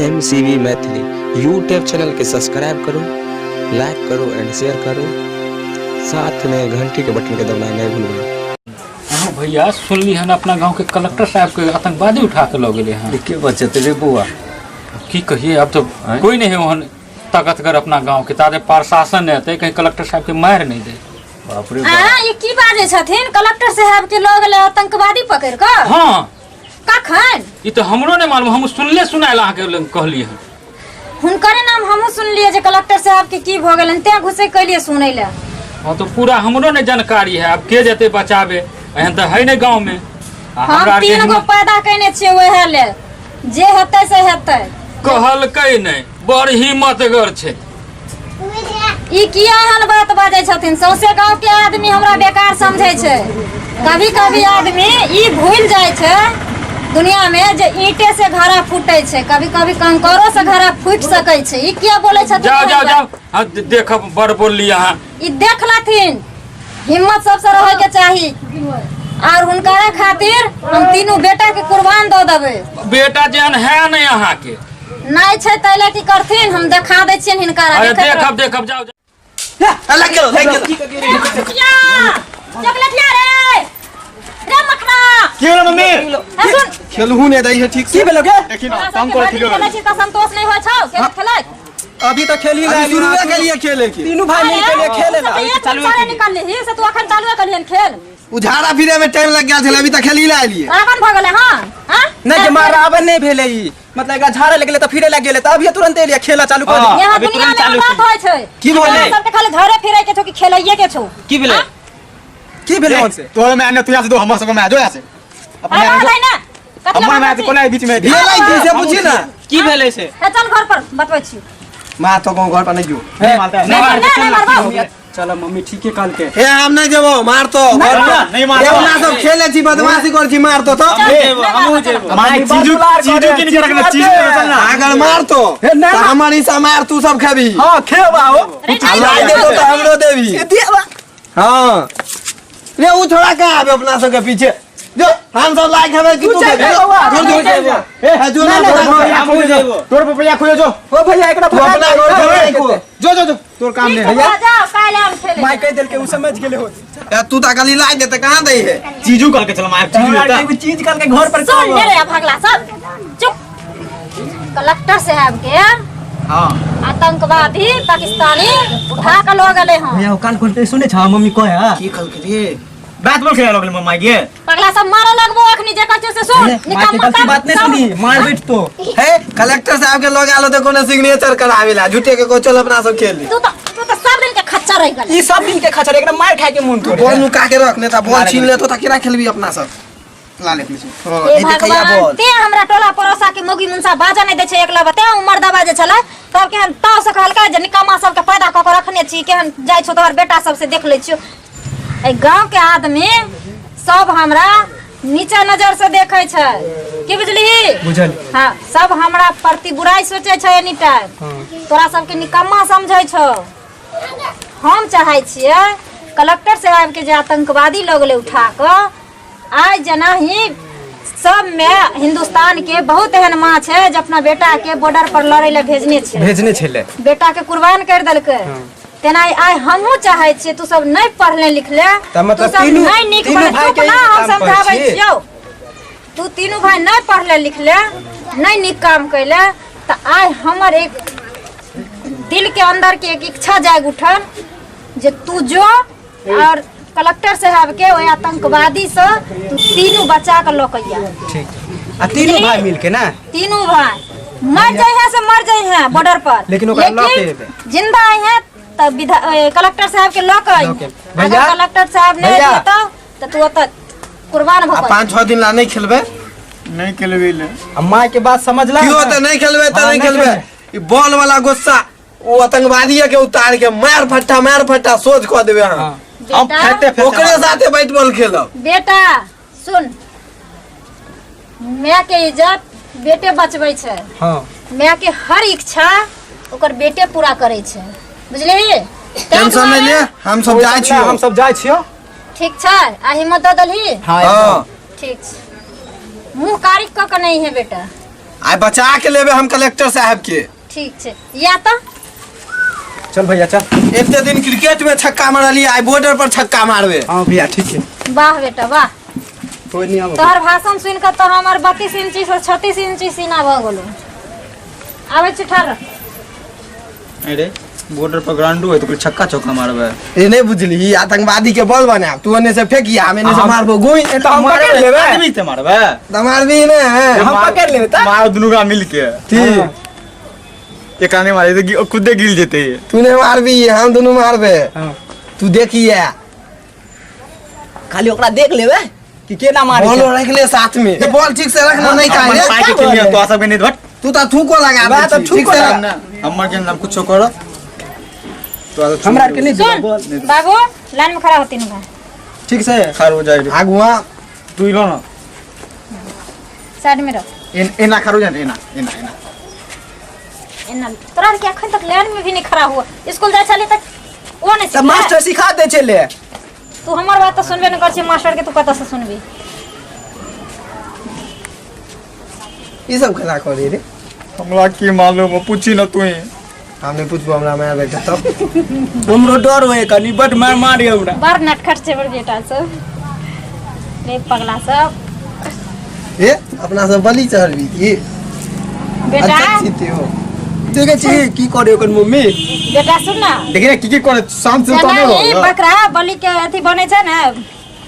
M C B Maithili YouTube channel के subscribe करू, like करू एंड शेयर करू। साथ में घंटी के बटन के दबाना नहीं भूलबै। अहाँ भैया सुनली हन अपना गांव के कलेक्टर साहब के आतंकवादी उठा के लऽ गेलै हन। के बचेतै रे बौआ? की कहिए, अब तो कोई नहीं है ओहन ताकतगर अपना गांव के। तादे प्रशासन नहीं अतै, कहीं कलेक्टर साहब के मार नहीं दे। बाप रे। आ ये की बाजै छथिन? कलेक्टर साहब के लऽ गेलै आतंकवादी पकड़ कऽ? हाँ। कखन? ई तो हमरो नहीं मालूम, हम सुनले सुनायल अहाँके लग कहली हन। हुनकरे नाम हमहूँ सुनलियै जे कलेक्टर साहब के की भऽ गेलनि, तें घुसै कलियै सुनै लए। हाँ, तो पूरा हमरो नहीं जानकारी है। अब के जेतै बचाबे? एहन तो है नहीं गांव में। आ हम हमरा आरके 3 गो हिम्मत- पैदा केने छियै ओहे लेल, जे हेतै से हेतै। कहलकै नहीं, बड़ हिम्मतगर छै। ई किया एहन बात बाजै छथिन? सौंसे गांव के आदमी हमरा बेकार समझै छै। कभी कभी आदमी ई भूल जाइ छै दुनिया में जे ईंटे से घड़ा फूटे छै, कभी कभी कंकड़ो से घड़ा फूट सकै छै। ई किया बोलै छथिन जाओ एहन जाओ बात? जाओ। हाँ, देखब, बड़ बोलली अहाँ। ई देख लथिन, हिम्मत सबसे रहे के चाही। और हुनकरा खातिर हम तीनू बेटा के कुर्बान दऽ देबै। बेटा जेहन है नहीं अहाँके। नहि छै तै लए की करथिन, हम देखा दै छियनि हिनकरा। अरे देखैत देखब देखब, जाओ जाओ। लग गेलो, लग गेलो। चॉकलेटिया, चॉकलेटिया रे रे मखना। की भेलो मम्मी? ए सुन। खेलहु ने दै है ठीक से। की भेलो गे? देखी ना, तोरा तंग सबके करे भरि खेलो। खेलै छी तऽ संतोष नहि होइ छौ खेल खेलैत। अभी तो खेल ही अभी रहे। शुरुए के लिए खेले के तीनों भाई मिल के लिए खेले ना। चालू निकाल ली से तू अखन चालू कलियन खेल। उझाड़ा फिरे में टाइम लग गया छले, अभी तक खेली ला एलिए। रावण भऽ गेलै। हां हां। नहीं जे मार रावण नहीं भेले ई, मतलब एकरा झाड़े लगले त फिरे लग गेले, त अभी तुरंत एलिए खेला चालू कर यहाँ अभी दुनिया तुरंत में चालू बात होइ छै। की बोले? सबके खाली घरे फिरे के छौ कि खेलैये के छौ? की भेले? की भेले कौन से? तोहर में आने, तू यहाँ से दो, हमर सबके में आ जो यहाँ से। अरे रहलै ना कथी हमर में आ कोना बीच में भेलै की से पूछी ना। की भेले से? ए, चल घर पर बतबै छी। मां तो गाँव घर पर नहीं जो। नहीं मारता है। नहीं नहीं मारबौ। चलो मम्मी ठीके कहल के। ए हम नहीं जेबो, मार तो घर पर। नहीं मारतो। अपना सब खेले छी, बदमाशी कर छी, मार तो। हमहू जेबो। माय चीजू चीजू के नीचे रखना, चीजू के चलना। अगर मार तो हे, नहीं तो मार। हमर हिस्सा मार, तू सब खेबी। हां खेब आओ। रे, नहीं लाई दे तो हमरो देबी। देबा। हाँ रे, उ छोड़ा कहाँ आबे अपना सबके पीछे? जो हम सब लाइक हवे कि तू तू चल खेबी? बौआ, जो हम जो जेबो। ए है जो ना नहीं, अपना नहीं, घर। हम जेबो। तोर पपैया खुजो जो। ओ भैया एकरा तू अपना घर घर को। जो जो जो, तोर काम नहीं है। भैया जाओ, काल्हि हम खेले। माय कह देल के उ समझ गेले हो। ए, तू तो खाली लाई देते, कहाँ दे है? चीजू कल के चल मार चीजू हमरा देता। के एगो चीज कल के घर पर सुन ले रे भगला सब चुप। कलेक्टर साहब के हां आतंकवादी पाकिस्तानी उठा के लो गेले हन। भैया कान खोलते सुने छ मम्मी कहे की खल के रे? बात बोल खेला लगल मम्मा गे। पगला सब मारे लगबो अखनी जे कहै से सुन। माय के निकम्मा गलती सब बात नहीं सब- सुनी मार बैठ तो। हे कलेक्टर साहब के लग आलो तो कोनो सिग्नेचर करावेला झूठे के को चल अपना सब खेल ली। तू तो सब दिन के खच्चर रह गेल। ई सब दिन के खचर, एकरा मार खाए के मन थोड़े। बॉल नुका के रख, नहीं तो बॉल छीन ले तो केना खेलबी अपना सब? ला ले प्लीज। हां हे नहीं देखैया भगवान बॉल। ते हमरा टोला पड़ोसा के मोगी मुनसा बाजा नहीं दै छै एकला बते उमर दबा जे छलै तब केहन ताव से कहलकै जे निकम्मा सबके पैदा कऽ के रखने छी, केहन जाइ छौ तोहर बेटा सबसे देख लै छियौ। एहि गांव के आदमी सब हमरा नीचा नजर से देखै छै, की बुझलिही? बुझल। हाँ, सब हमरा प्रति बुराई सोचै छै एनी टाइम। तोरा सबके निकम्मा समझै छौ। हम चाहै छियै कलेक्टर साहब के जे आतंकवादी लगलै उठा कऽ, आइ जेना ही सब में हिंदुस्तान के बहुत एहन माँ छै जे अपना बेटा के बॉर्डर पर लड़ै लए भेजने छै, भेजने छलै, बेटा के कुर्बान कर देलकै, तेना आइ हमहूँ चाहै छियै तू सब नहि पढ़ले लिखले, तऽ मतलब तू सब नहि नीक तीनू पढ़ले, भाई चुप के ना, ई हम काम करै समझाबै छी। छियौ। तू तीनू भाई नहि पढ़ले लिखले, नहि नीक काम कैले, तऽ आइ हमर एक दिल के अंदर के एक इच्छा जाग उठल जे तू जो और कलेक्टर साहब के ओहि आतंकवादी से तू तीनू बचा के लऽ के आ। ठीक, आ तीनों भाई मिल के ना? तीनू भाई मर जाइ है से मर जाइ है बॉर्डर पर, लेकिन ओकरा लऽ के लेकिन एबै। जिंदा आई है तऽ कलेक्टर साहब के लऽ के लऽ के। आई। भैया? अगर कलेक्टर साहब नहीं भैया? देतौ तऽ तू ओतऽ कुर्बान भऽ आ 5-6 दिन ला नहीं खेलबे। नहीं खेलबे ले। आ माय के बात समझला? क्यों तो नहीं खेलबे तो हाँ, नहीं नहीं खेलबे। खेलबे। ई बॉल वाला गुस्सा वो आतंकवादी के उतार के मार फट्टा मार फट्टा सोच कऽ देबे अहाँ। हम बेटा फेंकते फेंकते ओकरे साथे बैट बॉल खेलब। बेटा सुन, माय के इज्जत बेटे बचबै छै। हाँ। माय के हर इच्छा ओकर बेटे पूरा करै छै, बुझलिही? टेंशन नहीं ले, हम सब जाइ छियो। हम सब जाइ छियो। ठीक छै, आ हिम्मत दऽ देलही? हाँ। हाँ। ठीक छै, मुँह कारी कऽ के नहीं है बेटा। आइ बचा के लेबे हम कलेक्टर साहब के। ठीक छै, या तऽ। चल भैया चल। एते दिन क्रिकेट में छक्का मारलियै, आइ बॉर्डर पर छक्का मारबे। हाँ भैया ठीक है। वाह बेटा वाह, कोई नहीं आबो। तोहर भाषण सुनि कऽ तऽ हमर 32 इंची से 36 इंची सीना भऽ गेलो। आबै छी, ठाढ़। अरे बॉर्डर पर ग्रांडू है तो कोई छक्का चौका मारबे। ए नहीं बुझली, ई आतंकवादी के बॉल बनाब, तू ओने से फेंकिया, हम एने से मारबो गोई। तो हम पकड़ लेबे। आदमी से मारबे। त मारबी ने। हम पकड़ लेबे त। मार दुनू का मिल के। ठीक। एक आने मारे तो खुदे गिर जेते। तू नहीं मारबी, हम दोनों मारबे। हाँ। तू देखिए खाली ओकरा देख लेबे कि केना मारे बॉल छै। रख ले साथ में, ये बॉल ठीक से रखना नहीं अपन चाहिए। पाई के खेलिए तो सब नहीं धट। तू तो थूको लगा बा, दे तो छी, थूको ठीक से लगा। रख। ना हमर के नाम कुछो करो तो हमरा के नहीं सुन बॉल। बाबू, लाइन में खड़ा होती भाई। ठीक से खार हो जाए। आगुआ तू इलो ना साइड में रख। एना खार हो जाए, एना एना एना एना तोरा के अखन तक लाइन में भी नहीं खड़ा हुआ। स्कूल जाय छली तक ओ नहीं त मास्टर सिखा दे छले। तू हमर बात तो सुनबे न कर छी, मास्टर के तू कतऽ से सुनबी? ई सब केना करे रे? हमरा की मालूम, पूछी ना तू ही। हम नहीं पूछबो, हमरा मार बैठे तब। हमरो डर होए कनी, बड मार मारे हमरा। बड़ नटखट छै बड़ बेटा सब रे पगला सब। ए अपना सब बलि चढ़बी की? बेटा अच्छा जीते हो। देखे छी की करे ओकर मम्मी। बेटा सुन ना, देखी ना की की करे, शाम से तो जेना नहीं ई हो। बकरा बलि के अथी बनै छै ने,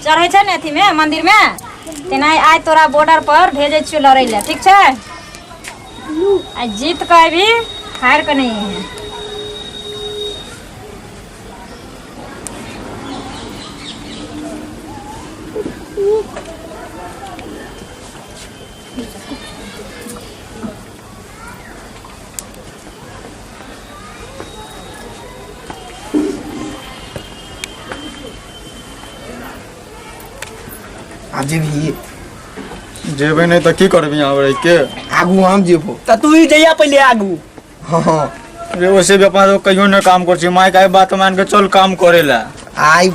चढ़ै छै ने अथी में मंदिर में, तेना आइ तोरा बॉर्डर पर भेजै छियौ लड़ै लए, ठीक छै? आ जीत के अबी, हारि के नहीं अइहे। आब जेबही? जेबे नहीं तो की करबी यहाँ रह के? आगू हम जेबो। त तू ही जइया पहिले आगू। हाँ हाँ। रे वैसे भी अपना तो कहियो ना काम कर छी, माय के बात मान के चल काम करेला। आई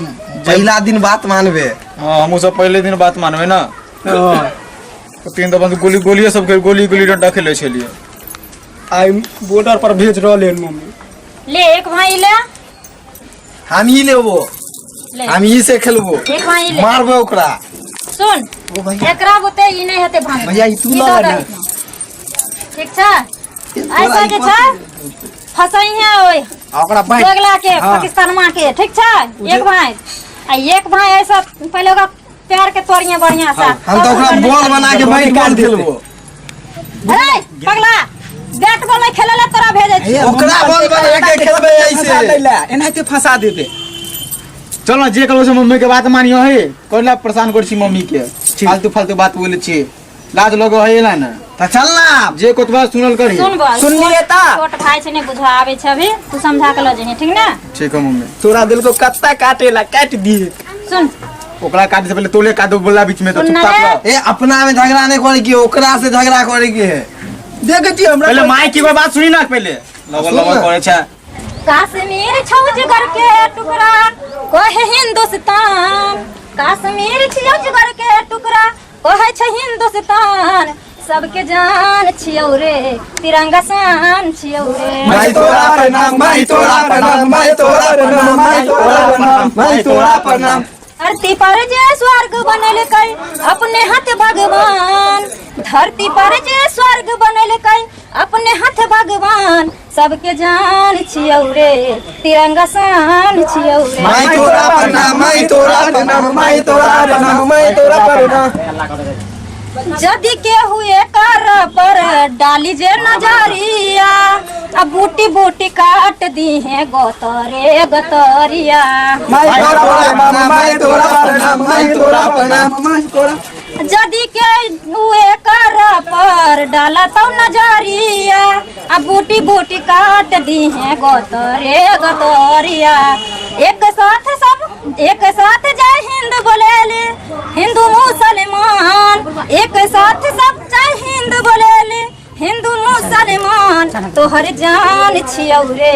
पहला दिन बात मानबे। हाँ हम सब पहले दिन बात मानबे ना। हां तो तीन तो गोली गोली सब गोली गोली डंडा खेले छलिए। आई बॉर्डर पर भेज रहल हन मम्मी। ले एक भाई ले। हम ही लेबो, ले हम ही से खेलबो, एक भाई ले, मारबो ओकरा। सुन ओ भैया एकरा बुते ई नहीं हेतै भाई। भैया, ई तू ई लऽ दऽ ले। दही। ठीक छै, ऐसा जे छै फसई है ओय आ ओकरा बाँटि दोगला के। हाँ। पाकिस्तानमा के, ठीक छै? एक भाई आ एक भाई ऐसा पहले ओकरा पैर के तोड़िए बढ़िया से। हम तो ओकरा बॉल बना के बैट बॉल खेलबो। अरे पगला, बैट बॉल नहीं खेले ला तोरा भेजै छी। ओकरा बॉल बना के खेलबे फंसा ऐसे। दैला, एनाहिते फंसा देते। चल ना जे करो से मम्मी के बात मानियो है, कोना परेशान कर छी मम्मी के, फालतू फालतू बात बोले छी, लाज लगो है ना ना। त चल ना। जे कोतबा सुनल करी। सुन बल, सुनलिए ता? छोट भाई छै, नहीं बुझा आबै छै अभी, तू समझा के ल जइहे, ठीक ना? ठीक है मम्मी। तोरा दिल को कत्ता काटेला, काट दिए। सुन ओकरा काटे से पहले तोले काट दो बोला बीच में तो सुन ना चुपचाप रे। रहो। ए अपना में झगड़ा नहीं करे की, ओकरा से झगड़ा करे की है। देखे छी हमरा पहले माई की बात सुनी ना पहले, लवर सुन लवर ना। करे छै। कश्मीर छौ जिगर के टुकड़ा कहे हिंदुस्तान, कश्मीर छियौ जिगर के टुकड़ा कहे छै हिंदुस्तान, सबके जान छियौ रे तिरंगा शान छियौ रे। माई तोरा प्रणाम, माई तोरा प्रणाम, माई तोरा प्रणाम, माई तोरा प्रणाम, माई तोरा प्रणाम। धरती पर जे स्वर्ग बनलकै अपने हाथ भगवान, धरती पर जे स्वर्ग बनलकै अपने हाथ भगवान, सबके जान छियौ रे तिरंगा शान छियौ रे। माई तोरा प्रणाम, माई तोरा प्रणाम, माई तोरा प्रणाम, माई तोरा प्रणाम। यदि केहू एकर पर डाली जे नजरिया, अब बूटी बूटी काट दी है गोतरे गतरिया। माई तोरा प्रणाम, माई तोरा प्रणाम, माई तोरा प्रणाम, माई तोरा। यदि केहू एकर पर डाला तो नजरिया, अब बूटी बूटी काट दी है गोतरे गतरिया। एक साथ सब एक साथ जय हिंद बोलेले हिंदू मुसलमान, एक साथ सब जय हिंद बोलेले हिंदू मुसलमान, तोहर जान छियौ रे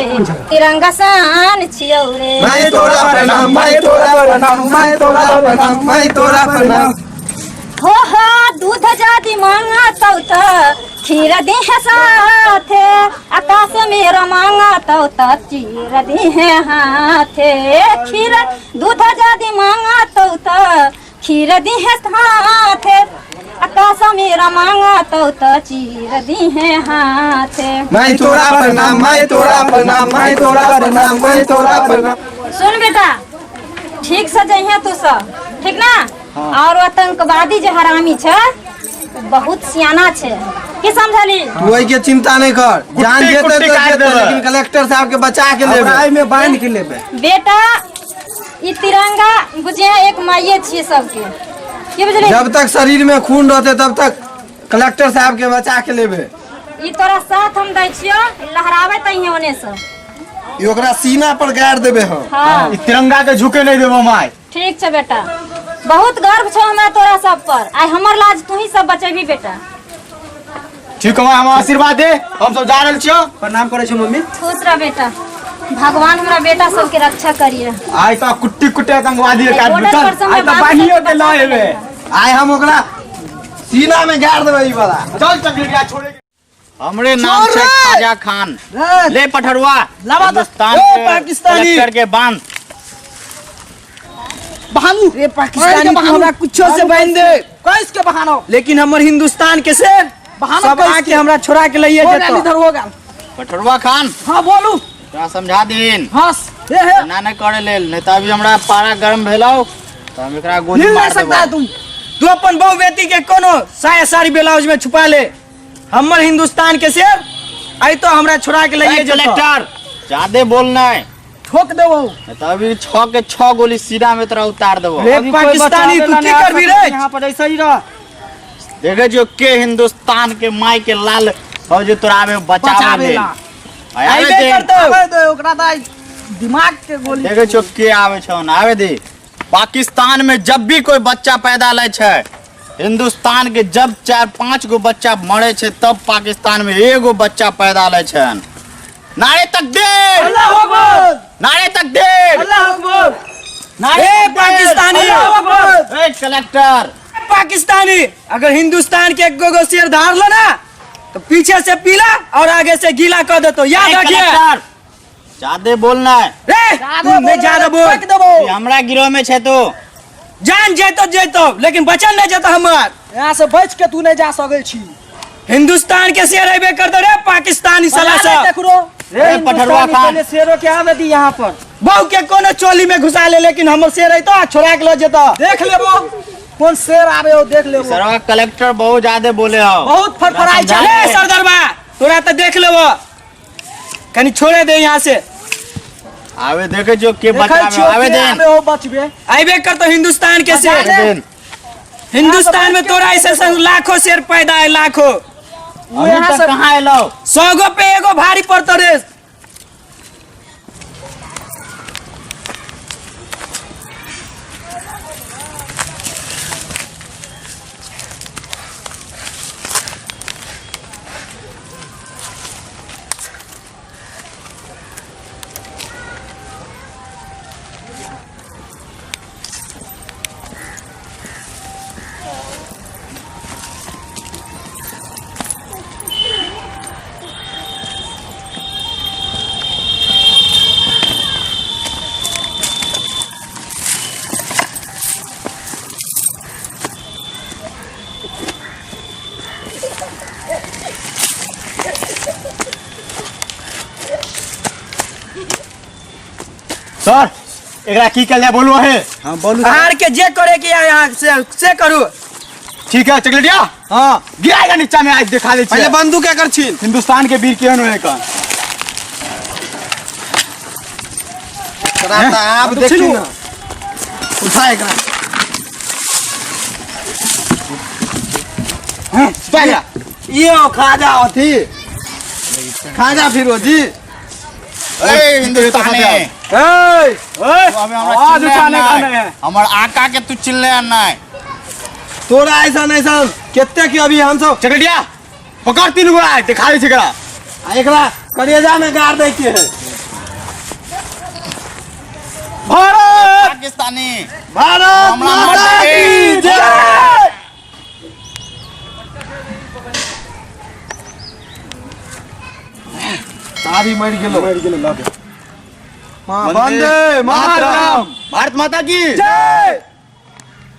तिरंगा शान छियौ रे। माई तोरा प्रणाम, माई तोरा प्रणाम, माई तोरा प्रणाम, माई तोरा प्रणाम। हो हो दूध जादी मांगा तौ त खीर दी है साथे, आकाश मेरा मांगा तो त चीर दी है हाथे। खीर दूध जदि मांगा तो त खीर दी है साथे, आकाश मेरा मांगा तो त चीर दी है हाथे। मैं तोरा प्रणाम, मैं तोरा प्रणाम, मैं तोरा प्रणाम, मैं तोरा प्रणाम। सुन बेटा, ठीक से जइहे तू सब, ठीक ना? और आतंकवादी जे हरामी छे बहुत सियाना छे, की समझली? तू ओहि के चिंता नहीं कर, जान जेते कुट्टी तो काट जेते, देबै। लेकिन कलेक्टर साहब के बचा के लेबै। हमरा एहिमे बांध के लेबै। बेटा ई तिरंगा बुझिए एक माइये छियै सबके, की बुझली? जब तक शरीर में खून रहते तब तक कलेक्टर साहब के बचा के लेबै। ई तोरा साथ हम दै छियो, लहराबै तहिए ओने से। ई ओकरा सीना पर गाड़ देबै हम। हाँ ई तिरंगा के झुके नहीं देबो माय। ठीक छै बेटा, बहुत गर्व छौ हमरा तोरा सब पर, आइ हमर लाज तू ही सब बचेबी बेटा। ठीक है माय, हमरा आशीर्वाद दे, हम सब जा रहल छियो। प्रणाम करै छी मम्मी। खुश रह बेटा, भगवान हमरा बेटा सबके रक्षा करिए। आइ तो कुट्टी कुट्टी आतंकवादी के काट बॉर्डर चल, पर से हमरा आइ तो बाप बान्हियो सबके के लऽ बचा एबे। लेलकै। आइ हम ओकरा सीना में गाड़ देबै ई वाला। चल चकलेटिया छोड़े के। हमरे नाम छोड़ छै रे! खाजा खान। ले पठरुआ, लावा तो- हिंदुस्तान ए, के पाकिस्तानी! कलेक्टर के बांध। बहानू रे पाकिस्तानी, तू हमरा कुछो से बांध दे, कैस के बहानो, लेकिन हमर हिंदुस्तान के शेर बहानो सब कैस आके के? हमरा छोड़ा के लइए हो गेल जेतो। इधर हो गेल। पठरुआ खान। हाँ बोलू। तोरा समझा दीन। हंस। हे हे। ना नहीं करे लेल, नहीं तो अभी हमरा पारा गर्म भेलौ तो हम एकरा गोली हिल मार नहीं सकता है देबौ। तू। तू अपन बहु बेटी के कोनो साया साड़ी ब्लाउज में छुपा ले, हमर हिंदुस्तान के शेर आई तो हमरा छोड़ा के लइए ए, जेतो। कलेक्टर ज्यादे बोलना है, ठोक देबो। नहीं तो अभी 6 के 6 गोली सीधा में तोरा उतार देबो। रे अभी कोई पाकिस्तानी, बचावे तू ला की नहीं आ करबी सकता रे? यहाँ पर ऐसे ही रह। देखे जो के हिंदुस्तान के माई के लाल हो जो तोरा आबे बचावे बचावे लेल। ला। आय आबे आइबे दे। करतौ। आबे दे, ओकरा तऽ आइ दिमाग के गोली। देखे छो के आवे छौ ना, आवे दे। पाकिस्तान में जब भी कोई बच्चा पैदा ले छै, हिंदुस्तान के जब 4-5 गो बच्चा मरे छै तब पाकिस्तान में एगो बच्चा पैदा ले छै। नारे तकदीर, अल्लाह अकबर, नारे तकदीर, अल्लाह अकबर, नारे ए पाकिस्तानी, अल्लाह अकबर। ए कलेक्टर पाकिस्तानी, अगर हिंदुस्तान के एक गो शेर धार लो ना तो पीछे से पीला और आगे से गीला कर देतो, याद ए, रखिए। कलेक्टर ज्यादे बोलना है। रे, ज्यादे तू नहीं ज्यादा बोल। ठोक देबो। ई हमरा गिरोह में छै तो जान जेतो जेतो, लेकिन बचन नहीं जेतो हमार। यहाँ से बच के तू नहीं जा सकै छी। हिंदुस्तान के शेर अबे कर दो रे पाकिस्तानी साला बजा ले सब। केकरो। रे, पठरुआ खान। पहले शेरो के आवे दी यहाँ पर। बहू के कोनो चोली में घुसा ले, लेकिन हमर शेर अइतो आ छोड़ा के ल जेतो। देख लेबो कौन शेर आवे हो, देख लेबो। सरवा कलेक्टर बहुत ज्यादा बोले हो, बहुत फड़फड़ाई छै। रे सरदरबा, तोरा तो देख लेबो, कनी छोड़े दे यहाँ से। आवे देखे जो के देखै बचावे, छियो आवे के then. आवे हो बचबे। अबे कर तो हिंदुस्तान के शेर। आवे देन। हिंदुस्तान में तोरा ऐसे संग लाखों शेर पैदा है, लाखों। अभी यहाँ तक से- कहाँ एलो? 100 गो पे एगो भारी पड़तो रे। सर एकरा की कल जाय बोलू है? हाँ बोलू। आर के जे करे के यहाँ से करू। ठीक है चकलेटिया। हाँ गिराएगा नीचा में आज दिखा दे। पहले बंदूक एकर छीन। हिंदुस्तान के वीर केहन होए का? एकरा त आब बंदूक देखी छीनू। ना। उठा एकरा। हाँ, उठा एकरा। यो खाजा अथी खाजा फिरोजी। ए हिंदुस्तानी। ए, तू अभी हमरा आवाज चिल्ले उठाने का नहीं। नहीं है। हमर आका के तू चिल्ले नहीं। तोरा ऐसा नहीं सब केते की अभी हम सब। चकलेटिया पकड़ तीन गोड़ा है, दिखा दे एकरा। आ एकरा कलेजा में गाड़ दे के है। भारत पाकिस्तानी भारत हमरा माता माता की की जय। आधी मरि गेलो, मरि गेलो। लगे वंदे मातरम, भारत माता की जय।